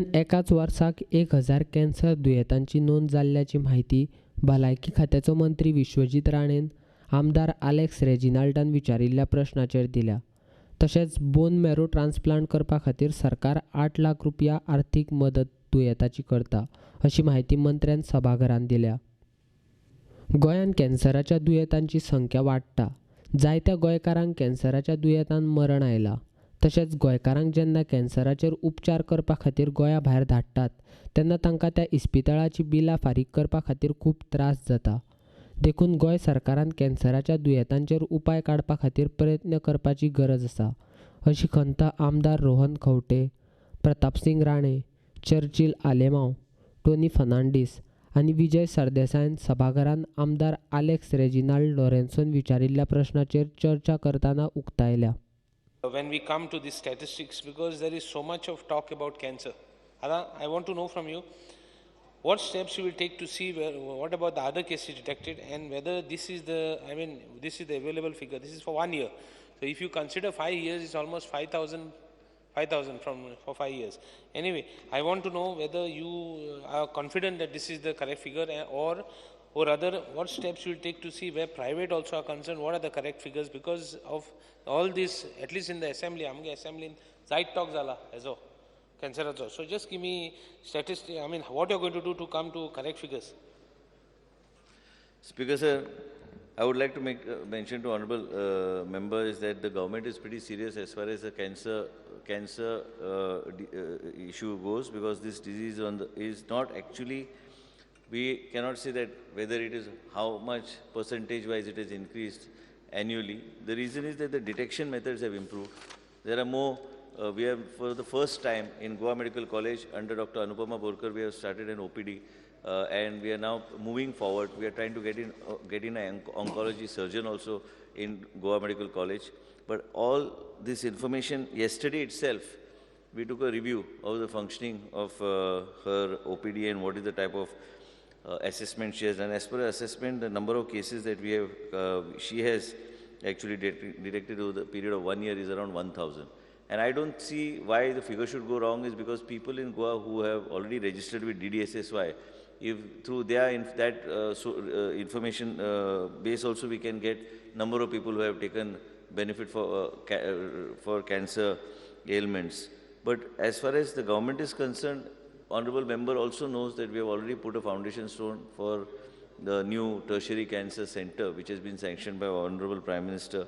गोंयांत एकाच वर्साक 1000 कॅन्सर दुयेंतांची नोंद जाल्ल्याची म्हायती भलायकी खात्याचो मंत्री विश्वजीत राणेन आमदार आलेक्स रेजिनाल्डान विचारिल्ल्या प्रश्नाचेर दिल्या. तशेंच बोन मॅरो ट्रान्सप्लांट करपा खातीर सरकार 8 लाख रुपया आर्थीक मदत दुयेंताची करता अशी म्हायती मंत्र्यान सभाघरांत दिल्या. गोंयांत कॅन्सराच्या दुयेंतांची संख्या वाडटा. जायत्या गोंयकारांक कॅन्सराच्या दुयेंतान मरण आयलां. तशेंच गोंयकारांक जेन्ना कॅन्सराचेर उपचार करपा खातीर गोंया भायर धाडटात तेन्ना तांकां त्या इस्पितळाची बिलां फारीक करपा खातीर खूब त्रास जाता. देखून गोंय सरकारान कॅन्सराच्या दुयेंतांचेर उपाय काडपा खातीर प्रयत्न करपाची गरज आसा अशी खंत आमदार रोहन खंवटे, प्रतापसिंग राणे, चर्चिल आलेमांव, टोनी फर्नांडीस आनी विजय सरदेसायान सभाघरांत आमदार आलेक्स रेजिनाल्ड लॉरेन्सोन विचारिल्ल्या प्रश्नाचेर चर्चा करतना उक्तायल्या. When we come to the statistics, because there is so much of talk about cancer, I want to know from you what steps you will take to see where, what about the other cases detected and whether this is the, I mean, this is the available figure. This is for 1 year. So if you consider 5 years, it's almost 5,000 from for 5 years. Anyway, I want to know whether you are confident that this is the correct figure, or rather what steps you will take to see where private also are concerned, what are the correct figures, because of all this, at least in the assembly, amge assembly in zait talk zala azo cancer also. So just give me statistics, I mean, what you are going to do to come to correct figures. Speaker sir, I would like to make mention to honorable member is that the government is pretty serious as far as the cancer issue goes, because this disease is not actually, we cannot say that whether it is how much percentage wise it has increased annually. The reason is that the detection methods have improved. There are more, we have for the first time in Goa Medical College under Dr. Anupama Borkar, we have started an OPD. And we are now moving forward. We are trying to get in an oncology surgeon also in Goa Medical College. But all this information, yesterday itself, we took a review of the functioning of her OPD and what is the type of assessment she has done. As per her assessment, the number of cases that we have, she has actually detected over the period of 1 year is around 1,000. And I don't see why the figure should go wrong is because people in Goa who have already registered with DDSSY, if through their information base also we can get number of people who have taken benefit for cancer ailments. But as far as the government is concerned, honorable member also knows that we have already put a foundation stone for the new tertiary cancer center, which has been sanctioned by Honorable Prime Minister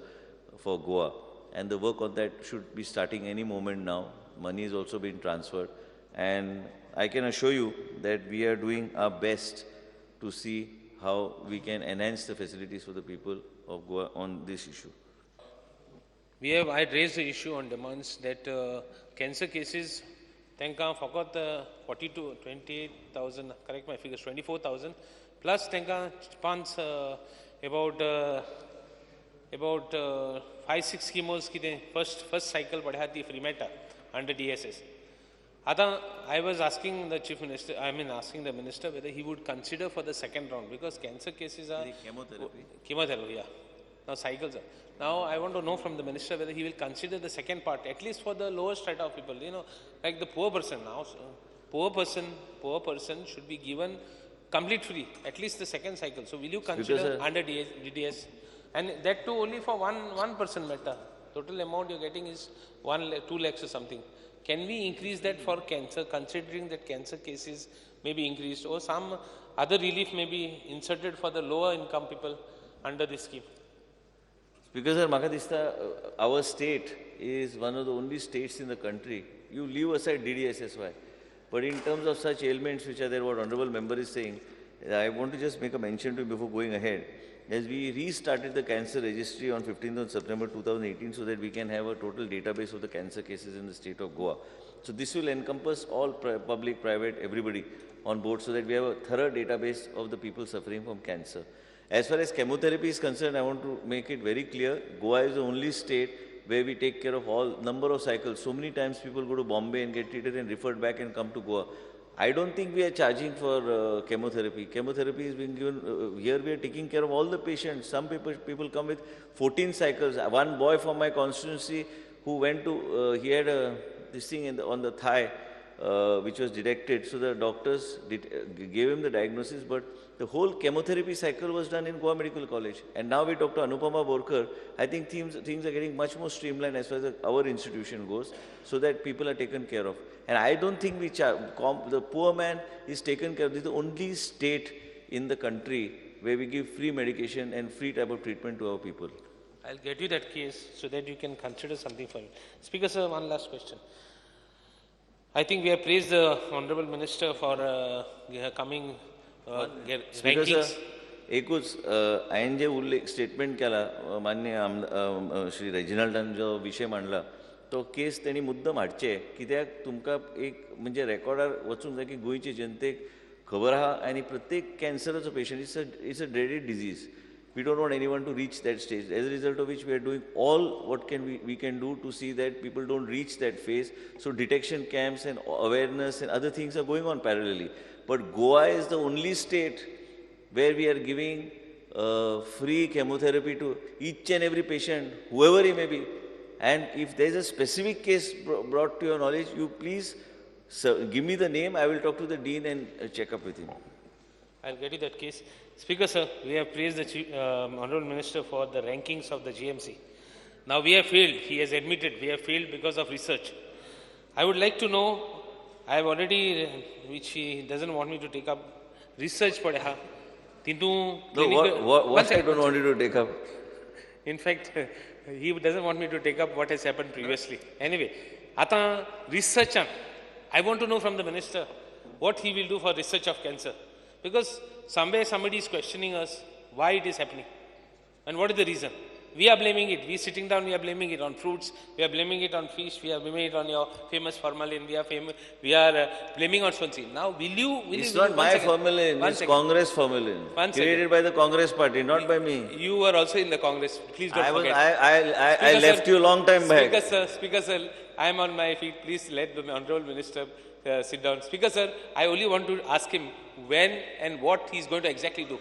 for Goa. And the work on that should be starting any moment now. Money is also being transferred. And I can assure you that we are doing our best to see how we can enhance the facilities for the people of Goa on this issue. I raised the issue on demands that cancer cases, tenka fakat 42, 28,000, correct my figures, 24,000, plus tenka pans about 5-6 chemos kite first cycle padhati free meta under DSS. Ata, I was asking the Chief Minister, I mean asking the Minister whether he would consider for the second round, because cancer cases are... Chemotherapy. Chemotherapy, yeah. Now cycles are. Now I want to know from the Minister whether he will consider the second part, at least for the lower strata of people, you know, like the poor person now. So, poor person should be given complete free, at least the second cycle. So will you consider under DDS? And that too only for one person matter. Total amount you're getting is 2 lakhs or something. Can we increase that for cancer, considering that cancer cases may be increased or some other relief may be inserted for the lower income people under this scheme? Because sir, maka dista, our state is one of the only states in the country. You leave aside DDSSY. But in terms of such ailments which are there, what honorable member is saying, I want to just make a mention to you before going ahead. As we restarted the cancer registry on 15th of September 2018 so that we can have a total database of the cancer cases in the state of Goa. So this will encompass all public, private, everybody on board so that we have a thorough database of the people suffering from cancer. As far as chemotherapy is concerned, I want to make it very clear, Goa is the only state where we take care of all number of cycles. So many times people go to Bombay and get treated and referred back and come to Goa. I don't think we are charging for chemotherapy. Chemotherapy is being given, here we are taking care of all the patients. Some people come with 14 cycles. One boy from my constituency who went to, he had a, this thing in the, on the thigh, which was detected. So the doctors gave him the diagnosis, but the whole chemotherapy cycle was done in Goa Medical College. And now with Dr. Anupama Borkar, I think things are getting much more streamlined as far as our institution goes, so that people are taken care of. And I don't think the poor man is taken care of. This is the only state in the country where we give free medication and free type of treatment to our people. I'll get you that case so that you can consider something for it. Speaker sir, one last question. I think we have praised the Honorable Minister for coming Speaker sir, एकूच हांवें जे उल्लेख statement केला मान्य श्री रेजिनाल्डान जो विशय मांडला तो केस तेणी मुद्दम हाडचे कित्याक तुमकां एक म्हणजे रेकॉर्डार वचूंक जाय की गोंयचे जनतेक खबर आहा आनी प्रत्येक कॅन्सराचो patient it's a dreaded disease. We don't want anyone to reach that stage, as a result of which we are doing all what we can do to see that people don't reach that phase. So detection camps and awareness and other things are going on parallelly. But Goa is the only state where we are giving free chemotherapy to each and every patient, whoever he may be. And if there is a specific case brought to your knowledge, you please give me the name, I will talk to the dean and check up with him. I'll get you that case. Speaker sir, we have praised the Honorable Minister for the rankings of the GMC. Now we have failed, he has admitted, we have failed because of research. I would like to know, I have already, which he doesn't want me to take up, research padeha. Tintu no, what I don't want you to take up? In fact, he doesn't want me to take up what has happened previously. Anyway, ata research, I want to know from the minister what he will do for research of cancer. Because somewhere somebody is questioning us why it is happening and what is the reason. We are blaming it. We are sitting down, we are blaming it on fruits, we are blaming it on fish, we are blaming it on your famous formalin, we are blaming on Swansea. Now, will you... It's not my formalin, it's Congress formalin. Created by the Congress party, not by me. You were also in the Congress. Please don't forget. I left you long time back. Speaker sir, I am on my feet. Please let the Honorable Minister sit down. Speaker sir, I only want to ask him when and what he is going to exactly do.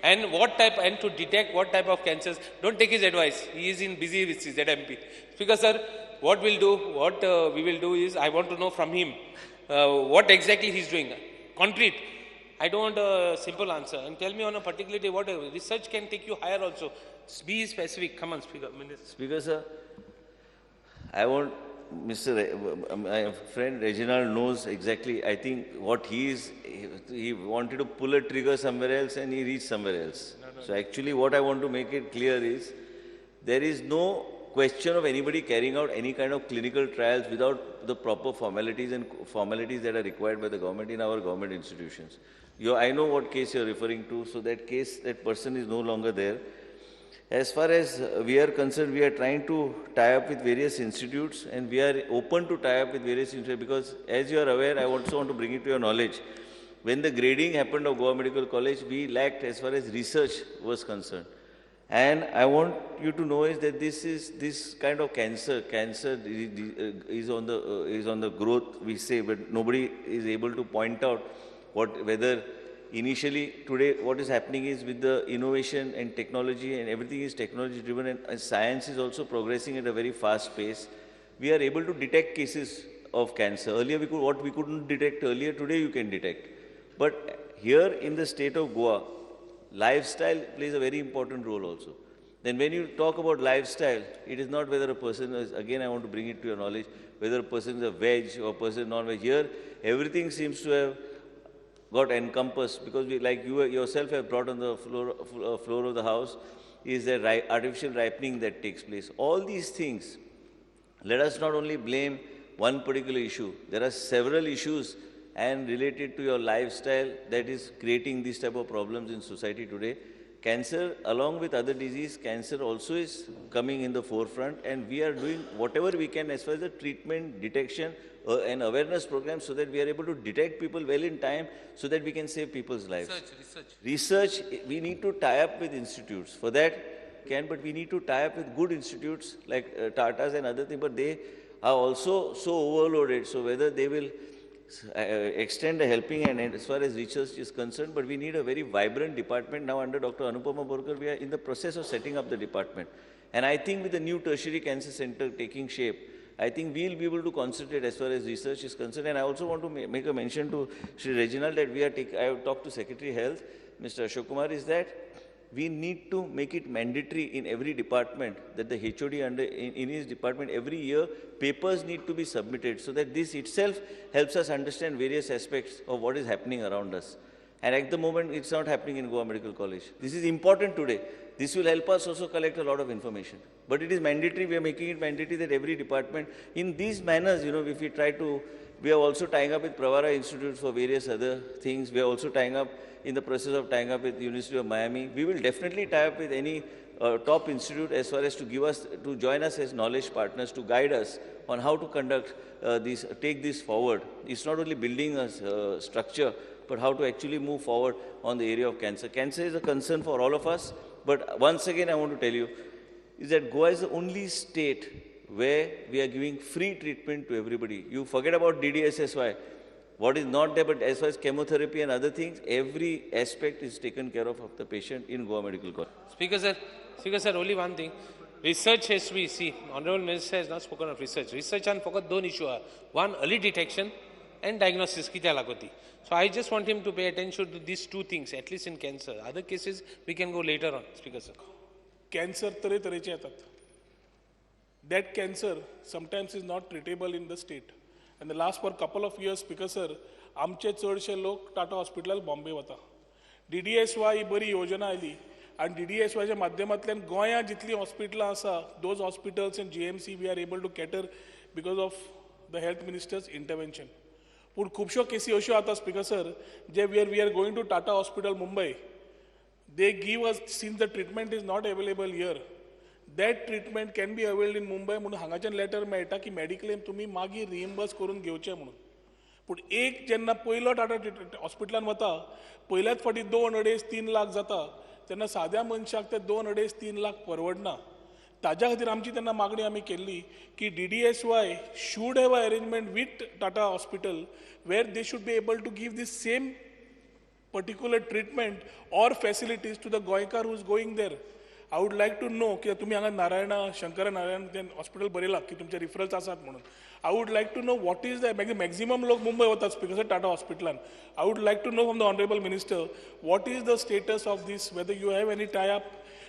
And what type, and to detect what type of cancers. Don't take his advice. He is in busy with his ZMP. Speaker sir, what we'll do, what we will do is, I want to know from him what exactly he's doing. Concrete. I don't want a simple answer. And tell me on a particular day what research can take you higher also. Be specific. Come on, Speaker. Minister. Speaker sir, I want Mr. My friend Reginald knows exactly, I think what he is, he wanted to pull a trigger somewhere else and he reached somewhere else. No, so actually what I want to make it clear is, there is no question of anybody carrying out any kind of clinical trials without the proper formalities and formalities that are required by the government in our government institutions. I know what case you are referring to, so that case, that person is no longer there. As far as we are concerned, we are trying to tie up with various institutes, and we are open to tie up with various institutes because, as you are aware, I also want to bring it to your knowledge. When the grading happened of Goa Medical College, we lacked as far as research was concerned. And I want you to know is that this is this kind of cancer is on the growth, we say, but nobody is able to point out what whether. Initially, today, what is happening is with the innovation and technology and everything is technology driven and science is also progressing at a very fast pace. We are able to detect cases of cancer. Earlier, what we couldn't detect earlier, today you can detect. But here in the state of Goa, lifestyle plays a very important role also. Then when you talk about lifestyle, it is not whether a person is, again I want to bring it to your knowledge, whether a person is a veg or a person non-veg. Here, everything seems to have got encompassed because we, like you yourself have brought on the floor of the house, is the artificial ripening that takes place. All these things, let us not only blame one particular issue. There are several issues and related to your lifestyle that is creating these type of problems in society today. Cancer, along with other disease, cancer also is coming in the forefront, and we are doing whatever we can as far as the treatment, detection, and awareness program so that we are able to detect people well in time so that we can save people's lives. Research, we need to tie up with institutes. For that, but we need to tie up with good institutes like Tata's and other things, but they are also so overloaded. So whether they will extend a helping hand as far as research is concerned, but we need a very vibrant department. Now under Dr. Anupama Borkar, we are in the process of setting up the department. And I think with the new tertiary cancer center taking shape, I think we will be able to concentrate as far as research is concerned. And I also want to make a mention to Shri Reginald that we are I have talked to Secretary Health, Mr. Ashokkumar, is that we need to make it mandatory in every department that the HOD under in his department every year papers need to be submitted, so that this itself helps us understand various aspects of what is happening around us. And at the moment, it's not happening in Goa Medical College. This is important today. This will help us also collect a lot of information. But it is mandatory, we are making it mandatory that every department, in these manners, you know, if we try to, we are also tying up with Pravara Institute for various other things. We are also tying up, in the process of tying up with the University of Miami. We will definitely tie up with any top institute as far as to give us, to join us as knowledge partners, to guide us on how to conduct this, take this forward. It's not only building a structure, but how to actually move forward on the area of cancer. Cancer is a concern for all of us, but once again I want to tell you, is that Goa is the only state where we are giving free treatment to everybody. You forget about DDSSY, what is not there, but as far as chemotherapy and other things, every aspect is taken care of the patient in Goa Medical College. Speaker sir, only one thing. Research has to be, see, Honorable Minister has not spoken of research. Research and forgot two issues. One, early detection and diagnosis. So I just want him to pay attention to these two things, at least in cancer. Other cases, we can go later on, Speaker sir. Cancer तरे तरेचे येतात. That cancer sometimes is not treatable in the state. And the last for couple of years, Speaker sir, आमचे चडशे लोक टाटा हॉस्पिटलाक बॉम्बे वता. DDSY ही बरी योजना आयली आनी DDSYच्या माध्यमांतल्यान गोंयांत जितलीं हॉस्पिटलां आसा, those hospitals and GMC we are able to cater because of the health minister's intervention. पूण खुबश्यो केसी अश्यो आतां speaker sir, J we are going to Tata hospital Mumbai, they give us, since the treatment is not available here, that treatment can be availed in Mumbai म्हणून हांगाच्यान letter मेळटा की mediclaim तुमी मागीर रिइम्बर्स करून घेवचें म्हणून. पूण एक जेन्ना पयलो टाटा हॉस्पिटलान वता, पयल्याच फावटी 2-2.5-3 लाख जाता, तेन्ना साद्या मनशाक ते 2-2.5-3 लाख परवडना. ताज्या खातीर आमची तेन्ना मागणी आमी केल्ली की DDSY should have a arrangement with Tata hospital where they should be able to give this same particular treatment or facilities to the Goenkar who is going there. I would like to know की तुम्ही हांगा नारायणा, शंकर नारायण ते hospital बरयलां की तुमचे रिफरल्स आसात म्हणून. I would like to know what is the maximum लोक मुंबय वतात स्पीकर सर टाटा हॉस्पिटलान. I would like to know from the honourable minister what is the status of this, whether you have any tie up,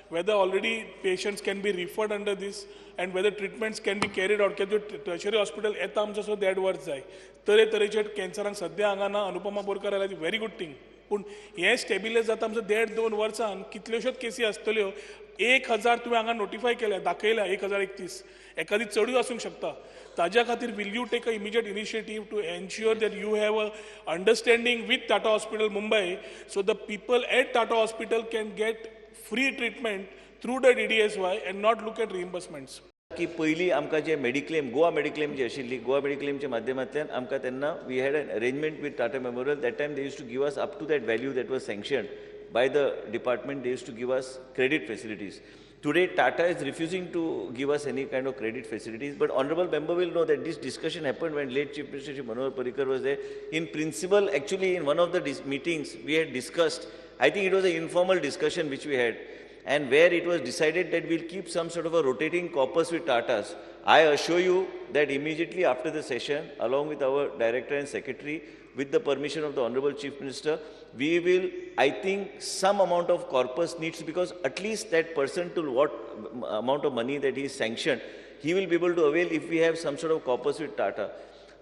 whether already patients can be referred under this and whether treatments can be carried out. कित्याक tertiary hospital येता आमचो so 1.5 वर्स जाय. तरेतरेचे कॅन्सरांक सद्या हांगा ना अनुपमा बोरकर आयला, व्हेरी गुड थिंग. पूण हें स्टेबिलायज जाता आमचो 1.5-2 वर्सान कितल्योश्योच केसी आसतल्यो. 1000 तुवें हांगा नोटिफाय केल्या, दाखयल्या 1031, एकादी चडूय आसूंक शकता. ताज्या खातीर will you take a immediate initiative to ensure that you have a understanding with Tata hospital Mumbai so the people at Tata hospital can get free treatment through the DDSY and not look at reimbursements. की पयलीं आमकां जे mediclaim, Goa mediclaim जी आशिल्ली, गोवा मेडिक्लेमच्या माध्यमांतल्यान आमकां तेन्ना we had an arrangement with Tata Memorial. That time they used to give us up to that value that was sanctioned by the department, they used to give us credit facilities. Today Tata is refusing to give us any kind of credit facilities, but honorable member will know that this discussion happened when late Chief Minister Shri Manohar Parrikar was there. In principle, actually in one of the meetings we had discussed, I think it was an informal discussion which we had, and where it was decided that we'll keep some sort of a rotating corpus with Tatas. I assure you that immediately after the session, along with our director and secretary, with the permission of the Honorable Chief Minister, we will, I think, some amount of corpus needs, because at least that person to what amount of money that he is sanctioned, he will be able to avail if we have some sort of corpus with Tata.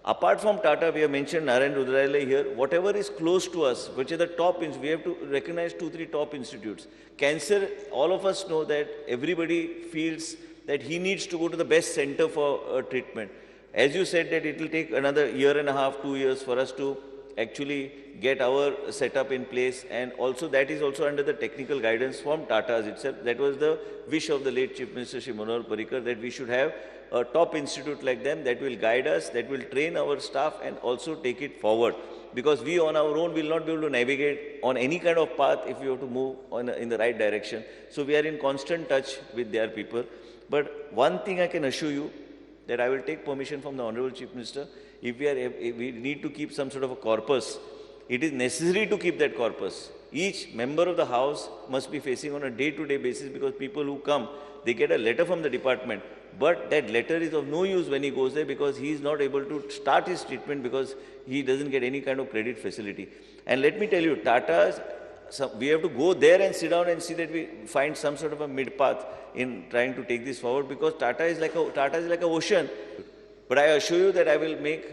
Apart from Tata, we have mentioned Narayan Hrudayalaya here. Whatever is close to us, which are the top, we have to recognize 2-3 top institutes. Cancer, all of us know that everybody feels that he needs to go to the best center for treatment. As you said that it will take another 1.5 years, 2 years for us to actually get our setup in place, and also that is also under the technical guidance from Tata's itself. That was the wish of the late Chief Minister Shri Manohar Parrikar, that we should have a top institute like them that will guide us, that will train our staff and also take it forward. Because we on our own will not be able to navigate on any kind of path if we have to move on in the right direction. So we are in constant touch with their people. But one thing I can assure you, that I will take permission from the Honorable Chief Minister, if we need to keep some sort of a corpus, it is necessary to keep that corpus. Each member of the house must be facing on a day-to-day basis, because people who come, they get a letter from the department, but that letter is of no use when he goes there, because he is not able to start his treatment because he doesn't get any kind of credit facility. And let me tell you, Tata's, so we have to go there and sit down and see that we find some sort of a mid-path in trying to take this forward, because Tata is like a ocean. But I assure you that I will make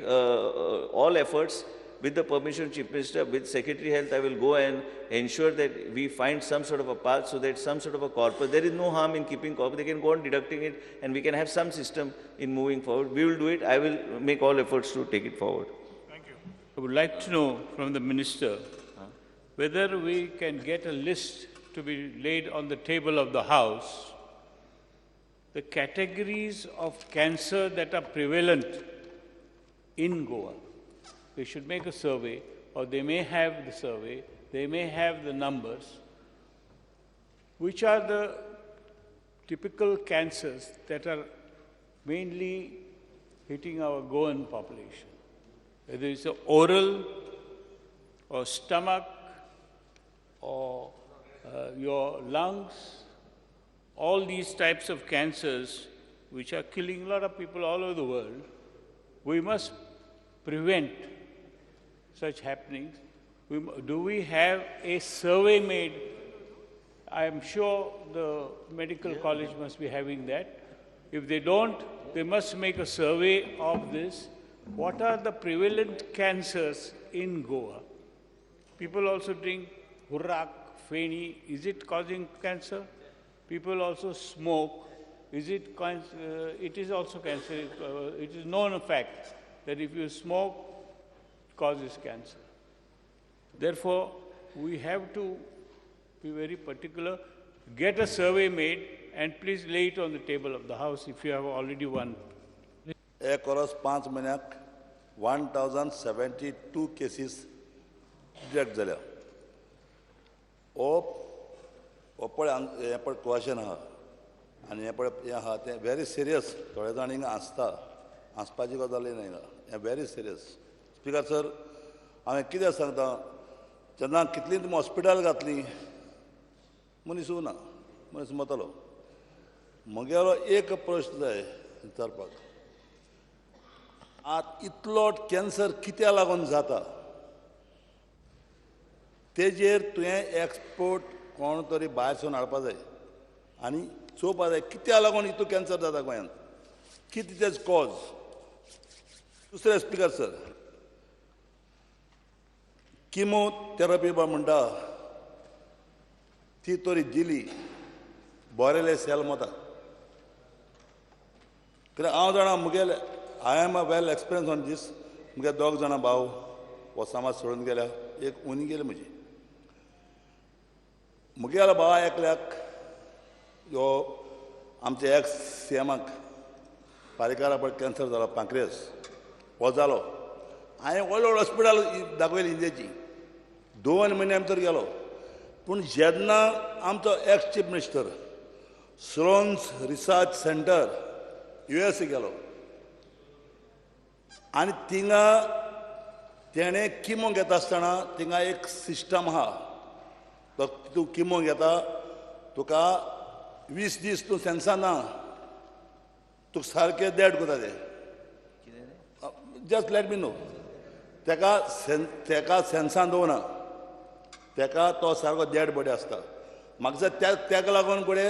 all efforts with the permission of Chief Minister, with Secretary Health, I will go and ensure that we find some sort of a path so that some sort of a corpus, there is no harm in keeping corpus, they can go on deducting it and we can have some system in moving forward. We will do it. I will make all efforts to take it forward. Thank you. I would like to know from the Minister whether we can get a list to be laid on the table of the House, the categories of cancer that are prevalent in Goa. They should make a survey, or they may have the survey, they may have the numbers, which are the typical cancers that are mainly hitting our Goan population. Whether it's oral or stomach or your lungs, all these types of cancers which are killing a lot of people all over the world, we must prevent such happenings. Do we have a survey made? I am sure the medical college must be having that. If they don't, they must make a survey of this. What are the prevalent cancers in Goa? People also drink hurak, feni. Is it causing cancer? People also smoke. Is it it is also cancer. It is known fact that if you smoke, it causes cancer. Therefore, we have to be very particular. Get a survey made and please lay it on the table of the House if you have already one. एक वर्स 5 म्हयन्याक 1072 cases detect जाल्या. हो पळय हें पळय question आहा आनी हें पळय हें आहा तें व्हेरी सिरियस. थोडे जाण हिंगा हांसता, हांसपाची गजाल न्हय हें व्हेरी सिरियस. स्पीकर सर, हांवें कितें सांगता, जेन्ना कितलीं तुमी हॉस्पिटल घातलीं मनीस उरना, मनीस मरतलो. म्हगेलो एक प्रश्न जाय विचारपाक, आतां इतलो कॅन्सर कित्याक लागून जाता तेजेर तुवें एक्सपर्ट कोण तरी भायर सून हाडपा जाय आनी चोवपा जाय कित्याक लागून इतलो कॅन्सर जाता गोंयांत, कितें तेजो कॉज. दुसरें स्पीकर सर, किमोथेरपी म्हणटा ती तरी दिली बरेले सेल मता. कित्याक हांव जाणा म्हगेले I am a well experience on this. म्हगे दोग जाणां भाव हो समाज सोडून गेल्या, एक उनी गेली म्हजी. म्हगेल्या भावा एकल्याक ह्यो आमच्या एक्स सी एमाक पारेकारा पळय कॅन्सर जालो, पांक्रियस हो जालो. हांवें व्हड व्हड हॉस्पिटल दाखयली इंडियेची, 2 म्हयन्या भितर गेलो. पूण जेन्ना आमचो ex chief minister Sloan's research centre US गेलो आनी थिंगा तेणें किमो घेता आसतना थिंगा एक सिस्टम आहा, तूं किमो घेता तुका 20 दीस तूं सेन्सान ना, तुका सारकें देड करता ते. Just let me know. तेका सेन्सान दवरना, तेका तो सारको देड बडी आसता. म्हाका दिसता तेका लागून घडये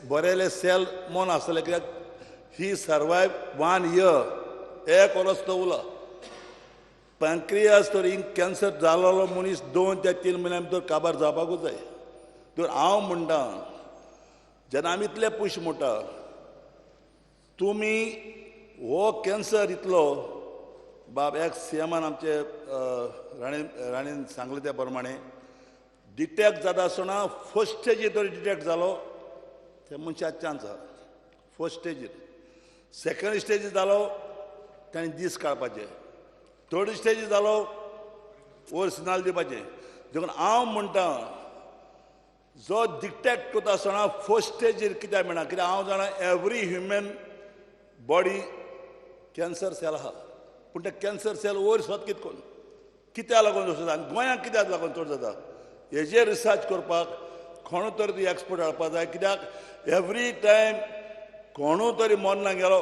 बरेले सेल मन आसतले, कित्याक ही सर्वायव 1 इयर, एक वर्स तो उरलो. पँक्रियास तर कॅन्सर जालोलो मनीस 2 ते 3 म्हयन्या भितर काबार जावपाकूच जाय. तर हांव म्हणटा जेन्ना आमी इतले पयशे मोडटा, तुमी हो कॅन्सर इतलो बाब एक्स सी एमान आमचे राणेन सांगलें त्या प्रमाणे डिटेक्ट जाता आसतना फर्स्ट स्टेजीर तरी डिटेक्ट जालो ते मनशाक चान्स आहा. फर्स्ट स्टेजीर, सेकंड स्टेजीर जालो ताणें दीस काडपाचे, थर्ड स्टेजीर जालो वयर सिग्नल दिवपाचें. देखून हांव म्हणटा जो डिटेक्ट करता आसतना फर्स्ट स्टेजीर कित्याक मेळना, कित्याक हांव जाणा every human body cancer cell आहा, पूण ते कॅन्सर सेल वयर सरत कितें करून कित्याक लागून जाता आनी गोंयांत कित्याक लागून चड जाता हेजेर रिसर्च करपाक कोणू तरी तूं एक्सपर्ट हाडपाक जाय. कित्याक एवरी टायम कोणू तरी मरना गेलो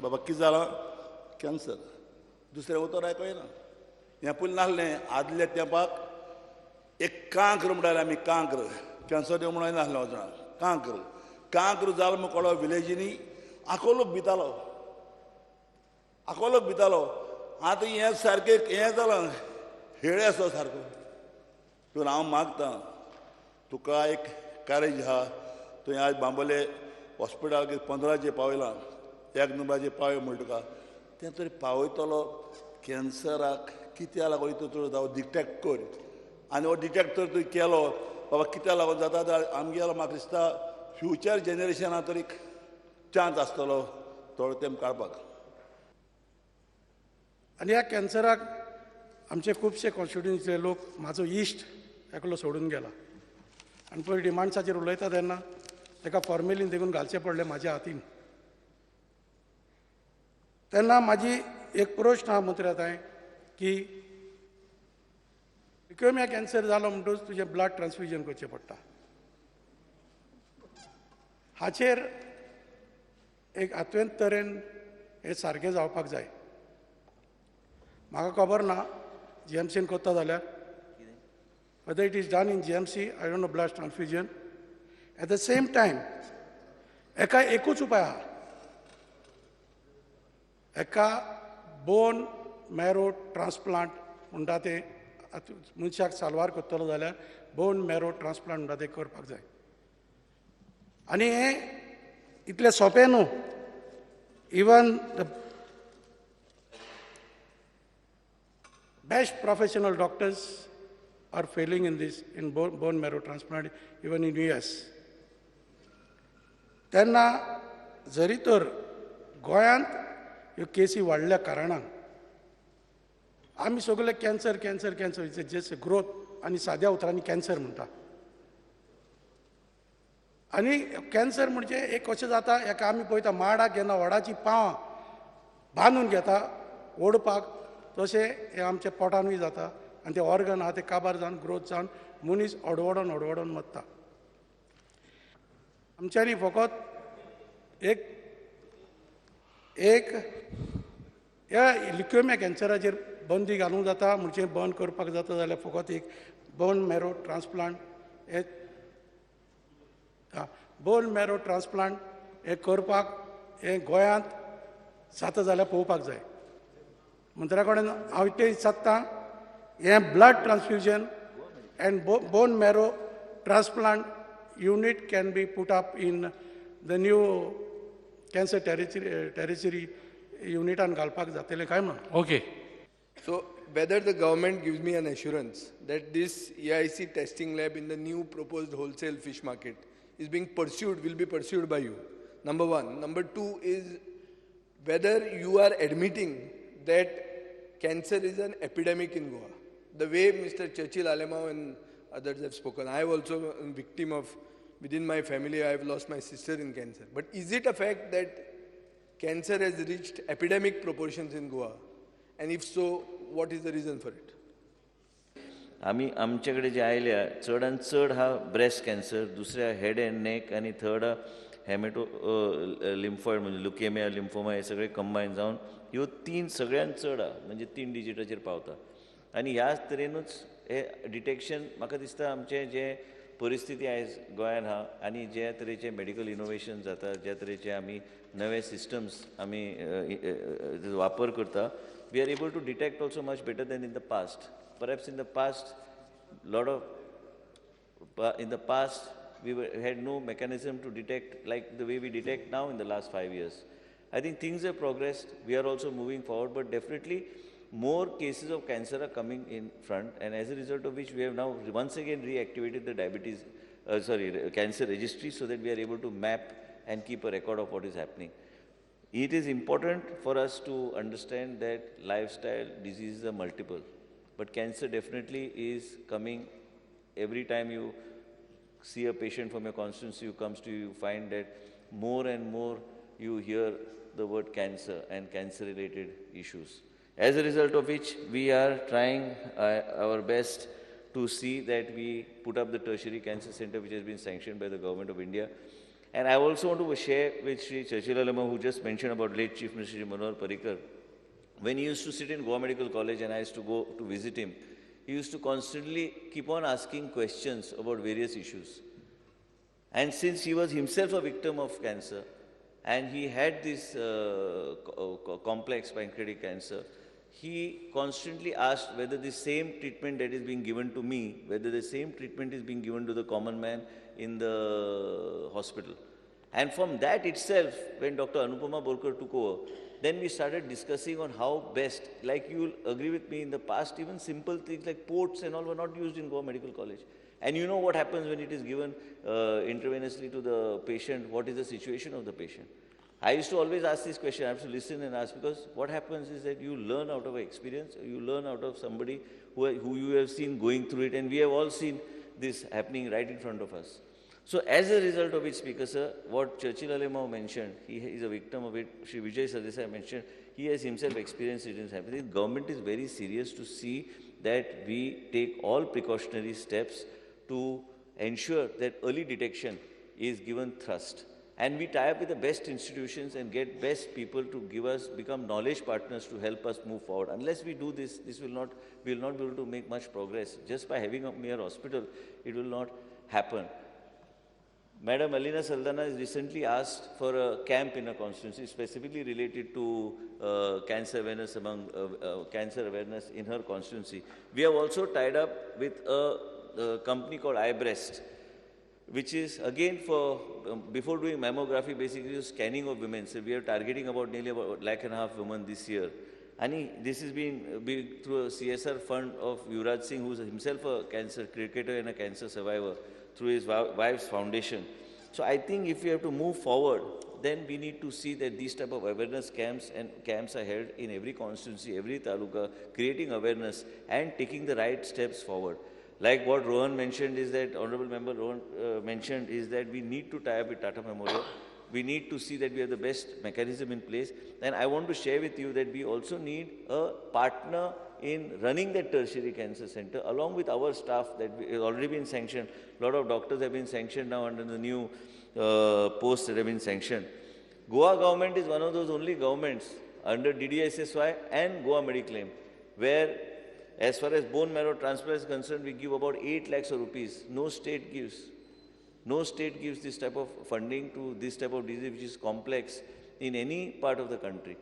बाबा कितें जालां कॅन्सर, दुसरें उतर आयकना. हें पयलीं नासलें. आदल्या तेंपाक एक कांक्र म्हणटाले आमी, कांक्र कॅन्सर म्हणून नासलें वचना. कांक्र कांक्र जालो म्हूण कळो विलेजींनी आखो लोक भितालो, आखो लोक भितालो. आतां हें सारकें हें जालां, हेळे आसा सारको. पूण हांव मागतां तुका एक कारेज आहा, तुवें आज बांबोले हॉस्पिटलाक 15चेर पावयलां, 1 नंबराचेर पावय म्हण तुका तें तरी पावयतलो. कॅन्सराक कित्याक लागून तूं चड जावं डिटेक्ट कर, आनी हो डिटेक्ट तर तुवें केलो बाबा कित्याक लागून जाता जाल्यार आमगेलो म्हाका दिसता फ्युचर जनरेशना तरी चान्स आसतलो थोडो तेंप काडपाक. आनी ह्या कॅन्सराक आमचे खुबशे कॉन्स्टिट्युएन्सीचे लोक, म्हाजो इश्ट एकलो सोडून गेला आनी पयर डिमांड्साचेर उलयता तेन्ना ताका फॉर्मेलीन देखून घालचें पडलें म्हाज्या हातीन. तेन्ना म्हाजी एक प्रश्न आहा मंत्र्या थंय की लिक्युमिया कॅन्सर जालो म्हणटकच तुजें ब्लड ट्रान्सफ्युजन करचें पडटा. हाचेर एक आत्वेंत तरेन हें सारकें जावपाक जाय. म्हाका खबर ना जीएमसीन करता जाल्यार, whether it is done in GMC, I don't know, blood transfusion. At the same time एका एकूच उपाय आहा, एका बोन मॅरो ट्रान्सप्लांट म्हणटा तें मनशाक साल्वार करतलो जाल्यार बोन मॅरो ट्रान्सप्लांट म्हणटा तें करपाक जाय. आनी हें इतलें सोंपें न्हू. Even the best professional doctors are failing in this, in bone marrow transplant, even in US. तेन्ना जरी तर गोंयांत ह्यो केसी वाडल्या कारणान आमी सगळे cancer cancer cancer, it's just growth आनी साद्या उतरांनी कॅन्सर म्हणटा. आनी कॅन्सर म्हणजे एक कशें जाता, हेका आमी पळयता माडाक जेन्ना वडाची पावां बांदून घेता ओडपाक, तशें हें आमच्या पोटानूय जाता आनी ते ऑर्गन आहा ते काबार जावन ग्रोथ जावन मनीस अडवडोन अडवडोन मरता. आमच्यांनी फकत एक एक ह्या लिक्युमिया कॅन्सराचेर बंदी घालूंक जाता, म्हणजे बंद करपाक जाता जाल्यार फकत एक बोन मॅरो ट्रान्सप्लांट हे बोन मॅरो ट्रान्सप्लांट हे करपाक हें गोंयांत जाता जाल्यार पळोवपाक जाय. मंत्र्या कडेन हांव इतलें विचारतां, हें blood transfusion and bone marrow transplant unit can be put up in the new cancer territory युनिटान घालपाक जातलें काय म्हणून. Okay. So whether the government gives me an assurance that this EIC testing lab in the new proposed wholesale fish market is being pursued, will be pursued by you, number one. Number two is whether you are admitting that cancer is an epidemic in Goa. The way Mr. Churchill Alemao and others have spoken, I am also a victim of, within my family, I have lost my sister in cancer. But is it a fact that cancer has reached epidemic proportions in Goa? And if so, what is the reason for it? आमी आमचे कडेन जे आयल्या चडान चड हा breast cancer, दुसऱ्या head and नेक आनी third haemato lymphoid म्हणजे लुकेमिया, लिम्फोमा हे सगळे कंबायन जावन ह्यो तीन सगळ्यान चड आहा, म्हणजे 3 डिजिटाचेर पावता. आनी ह्याच तरेनूच हे डिटेक्शन म्हाका दिसता आमचें जें परिस्थिती आयज गोंयान आहा आनी ज्या तरेचे मेडिकल इनोवेशन जाता, ज्या तरेचे आमी नवे सिस्टम्स आमी वापर करता, we are able to detect also much better than in the past. Perhaps in the past, we had no mechanism to detect like the way we detect now in the last 5 years. I think things have progressed. We are also moving forward, but definitely more cases of cancer are coming in front, and as a result of which we have now once again reactivated the cancer registry, so that we are able to map and keep a record of what is happening. It is important for us to understand that lifestyle diseases are multiple, but cancer definitely is coming. Every time you see a patient from your constituency who comes to you, you find that more and more you hear the word cancer and cancer-related issues. As a result of which, we are trying our best to see that we put up the tertiary cancer center, which has been sanctioned by the Government of India. And I also want to share with Shri Churchill Alemao, who just mentioned about late Chief Minister Shri Manohar Parrikar. When he used to sit in Goa Medical College and I used to go to visit him, he used to constantly keep on asking questions about various issues. And since he was himself a victim of cancer, and he had this complex pancreatic cancer, he constantly asked whether the same treatment that is being given to me, whether the same treatment is being given to the common man in the hospital. And from that itself, when Dr. Anupama Borkar took over, then we started discussing on how best, like you will agree with me, in the past, even simple things like ports and all were not used in Goa Medical College. And you know what happens when it is given intravenously to the patient, what is the situation of the patient? I used to always ask this question, I have to listen and ask, because what happens is that you learn out of experience, you learn out of somebody who you have seen going through it, and we have all seen this happening right in front of us. So as a result of it, Speaker sir, what Churchill Alemao mentioned, he is a victim of it, Shri Vijay Sardesai mentioned, he has himself experienced it in his family. The government is very serious to see that we take all precautionary steps to ensure that early detection is given thrust. And we tie up with the best institutions and get best people to give us, become knowledge partners to help us move forward. Unless we do this, this will not, we will not be able to make much progress. Just by having a mere hospital, it will not happen. Madam Alina Saldana has recently asked for a camp in her constituency, specifically related to cancer awareness among cancer awareness in her constituency. We have also tied up with a company called iBreast, which is again for, before doing mammography, basically scanning of women. So we are targeting about nearly about 1.5 lakh women this year. And this has been through a CSR fund of Yuvraj Singh, who is himself a cancer cricketer and a cancer survivor, through his wife's foundation. So I think if we have to move forward, then we need to see that these type of awareness camps and camps are held in every constituency, every taluka, creating awareness and taking the right steps forward. Like what Rohan mentioned is that, Honorable Member Rohan mentioned is that we need to tie up with Tata Memorial. We need to see that we have the best mechanism in place. And I want to share with you that we also need a partner in running that tertiary cancer center along with our staff that has already been sanctioned. A lot of doctors have been sanctioned now under the new posts that have been sanctioned. Goa government is one of those only governments under DDSSY and Goa Mediclaim, where as far as bone marrow transplant is concerned, we give about 8 lakhs of rupees. No state gives. No state gives this type of funding to this type of disease, which is complex in any part of the country.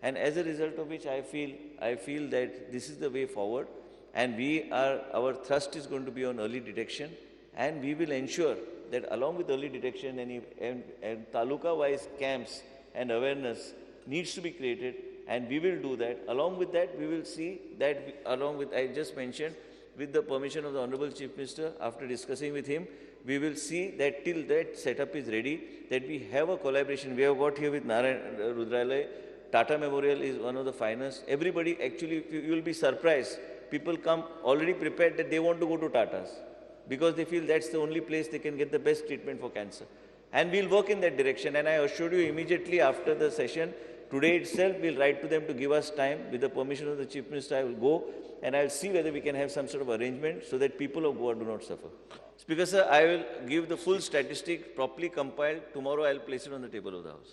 And as a result of which, I feel that this is the way forward, and our thrust is going to be on early detection, and we will ensure that along with early detection and taluka-wise camps and awareness needs to be created, and we will do that. Along with that, we will see that, along with, I just mentioned, with the permission of the Honorable Chief Minister, after discussing with him, we will see that till that setup is ready, that we have a collaboration. We have got here with Narayan Rudralaya. Tata Memorial is one of the finest. Everybody, actually, you will be surprised. People come already prepared that they want to go to Tata's because they feel that's the only place they can get the best treatment for cancer. And we'll work in that direction. And I assure you, immediately after the session, today itself, we'll write to them to give us time. With the permission of the Chief Minister, I will go and I'll see whether we can have some sort of arrangement so that people of Goa do not suffer. Speaker sir, I will give the full statistic properly compiled. Tomorrow I'll place it on the table of the House.